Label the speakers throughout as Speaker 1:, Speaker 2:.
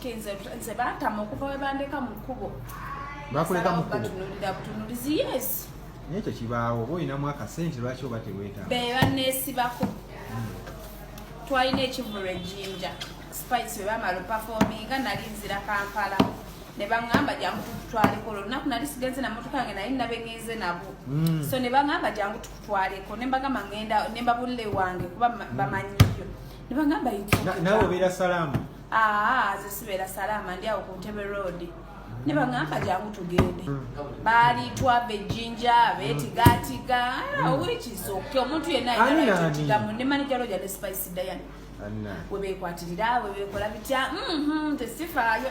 Speaker 1: Nze bantama okuva we bandeka mu kkubo.
Speaker 2: Bakuleka mu kkubo?
Speaker 1: Batunulira butunulizi, yes.
Speaker 2: Naye ekyo kibaawo, oba olinamu akasente, lwaki oba teweetaaga?
Speaker 1: Be banneesibako. Twalina ekivulu ejjinja, Spice bwe bamala opafominga, nali nzira Kampala ne baŋŋamba, "Jangu tukutwaleko." Olwo olunaku nali sigenze na motoka yange, nali nabe ŋŋenze nabo. So ne baŋŋamba, "Jangu tukutwaleko." Ne mbagamba ŋŋenda, ne mbabulira ewange kuba bamanyiyo, ne baŋŋamba.
Speaker 2: Nawe obeera Salaamu?
Speaker 1: Aa, nze sibeera Salaama, ndi awo ku Ntebe Road. Ne baŋŋamba, "Jangu tugende." Baali twava ejjinja, beetigatiga, wikisoke omuntu yenna alina ne manager Roger ne Spice Diana. We beekwatirira, we beekola bitya, tesifaayo.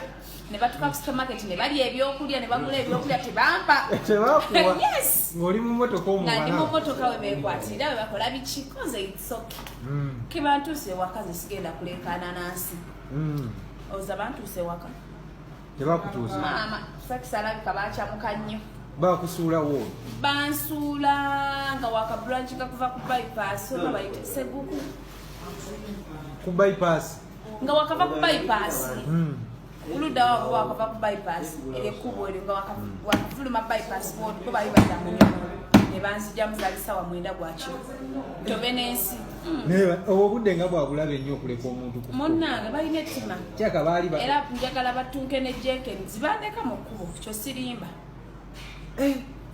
Speaker 1: Ne batuka ku supermarket ne balya ebyokulya, ne bagula ebyokulya, tebampa.
Speaker 2: Tebakuwa?
Speaker 1: Yes.
Speaker 2: Ng'oli mu motoka?
Speaker 1: Nga ndi mu
Speaker 2: Omubala.
Speaker 1: motoka, we beekwatirira, we bakola biki, koze it's okay. Kebantuuse ewaka, ze sigenda kuleekaana nansi. Oza bantuuse ewaka.
Speaker 2: Tebakutuusa?
Speaker 1: Maama sakisa alabika bakyamuka nnyo.
Speaker 2: Bakusuulawo?
Speaker 1: Bansuula nga waka branch nga kuva ku bypass, oba bayite Seguku.
Speaker 2: Ku bypass?
Speaker 1: Nga wakava ku bypass, oludda wabo wakava ku bypass, ekkubo eryo nga wakafuluma bypass board, bo bali badda Munyonyo, ne banzijamu. Zaali sawa 9 gwakiro, tobe n'ensi.
Speaker 2: Naye obwo obudde nga bwabulabe nnyo okuleka omuntu ku
Speaker 1: Munnange balina ettima.
Speaker 2: Kyaka baali
Speaker 1: Era njagala batunke ne Jenkins. Bandeka mu kkubo, kyo sirimba.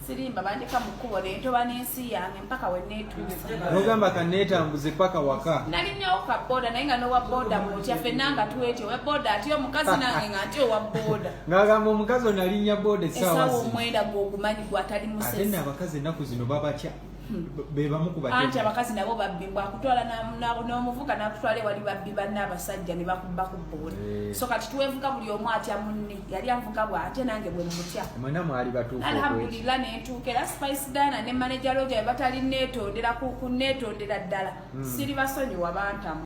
Speaker 1: Sirimba, bandeka mu kkubo nentoba n'ensi yange mpaka we neetuusa.
Speaker 2: Nogamba, "Kaneetambuze paka waka."
Speaker 1: Nalinyawo ka boda, naye nga nowa boda mutya, ffenna nga twetya. Owa boda atya omukazi, nange nga ntya owa boda.
Speaker 2: Ng'agamba omukazi ono alinnya boda essaawa
Speaker 1: Essaawa
Speaker 2: zino.
Speaker 1: 9, gweogumanyi gwatali
Speaker 2: Ate
Speaker 1: musezi.
Speaker 2: nno abakazi ennaku zino babatya, be bamu ku
Speaker 1: Anti
Speaker 2: batemu.
Speaker 1: Abakazi nabo babbi, bwakutwala n'omuvuga nakutwala ewali babbi banne abasajja ne bakubba ku boda. So kati twevuga, buli omu atya munne. Yali anvuga bw'atya, nange bwe mutya.
Speaker 2: Mwena mwali batuufu okwekyo.
Speaker 1: Alhamdulillah, nentuuka. Era Spice Diana ne manager Roger batali neetondera ku neetondera ddala, siri basonyiwa, bantamu.